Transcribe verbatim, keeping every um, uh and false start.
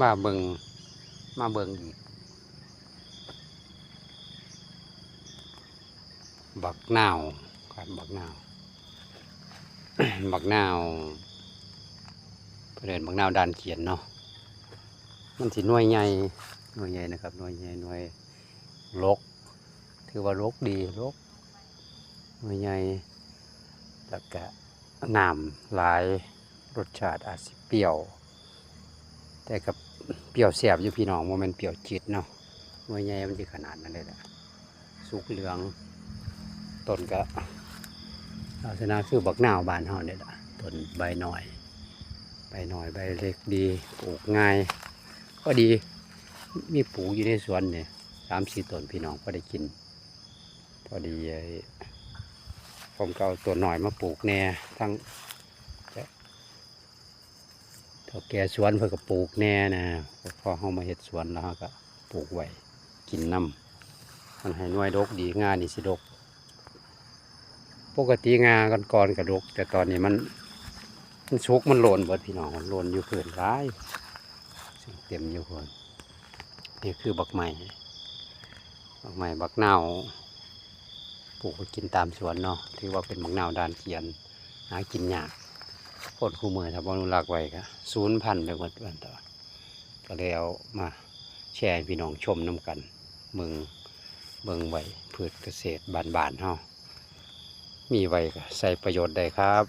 มาเบิ่ง มาเบิ่งอีก บักนาวครับ บักนาว บักนาว เพิ่นเอิ้นบักนาวด่านเขียนเนาะ มันสิหน่วยใหญ่ หน่วยใหญ่นะครับ หน่วยใหญ่ หน่วยหลก ถือว่าหลกดี หลก หน่วยใหญ่ แล้วก็น้ำหลาย รสชาติอาจสิเปรี้ยว แต่ก็เปรี้ยวแซ่บอยู่พี่น้อง บ่แม่นเปรี้ยวจี๊ดเนาะ หน่วยใหญ่มันสิขนาดนั้นเลยล่ะ สุกเหลือง ต้นก็ลักษณะคือบักนาวบ้านเฮานี่ล่ะ ต้นใบน้อย ใบน้อย ใบเล็กดี ปลูกง่าย พอดี มีปลูกอยู่ในสวนนี่ สามสี่ต้นพี่น้อง พอได้กิน พอดีไอ้ ผมก็เอาต้นน้อยมาปลูกแหน่ ทั้ง เฒ่าแก่สวนเพิ่นก็ปลูกแหน่นะ พอเฮามาเฮ็ดสวนแล้วเฮาก็ปลูกไว้กินนำ มันให้หน่วยดกดี งานี่สิดก ปกติงาก่อนๆก็ดก แต่ตอนนี้มัน มันสุก มันหล่นเบิดพี่น้อง มันหล่นอยู่พื้นหลาย เต็มอยู่พื้น นี่คือบักไม้ บักไม้ บักนาว ปลูกไว้กินตามสวนเนาะ ถือว่าเป็นบักนาวด่านเขียน หากินยาก คนคู่มื้อถ้าบ่อนุรักษ์ไว้ก็สูญพันธุ์ไปหมดว่าซั่นเถาะ ก็เลยเอามาแชร์ให้พี่น้องชมนำกัน เบิ่ง เบิ่งไว้ พืชเกษตรบ้านๆเฮา มีไว้ก็ใช้ประโยชน์ได้ครับ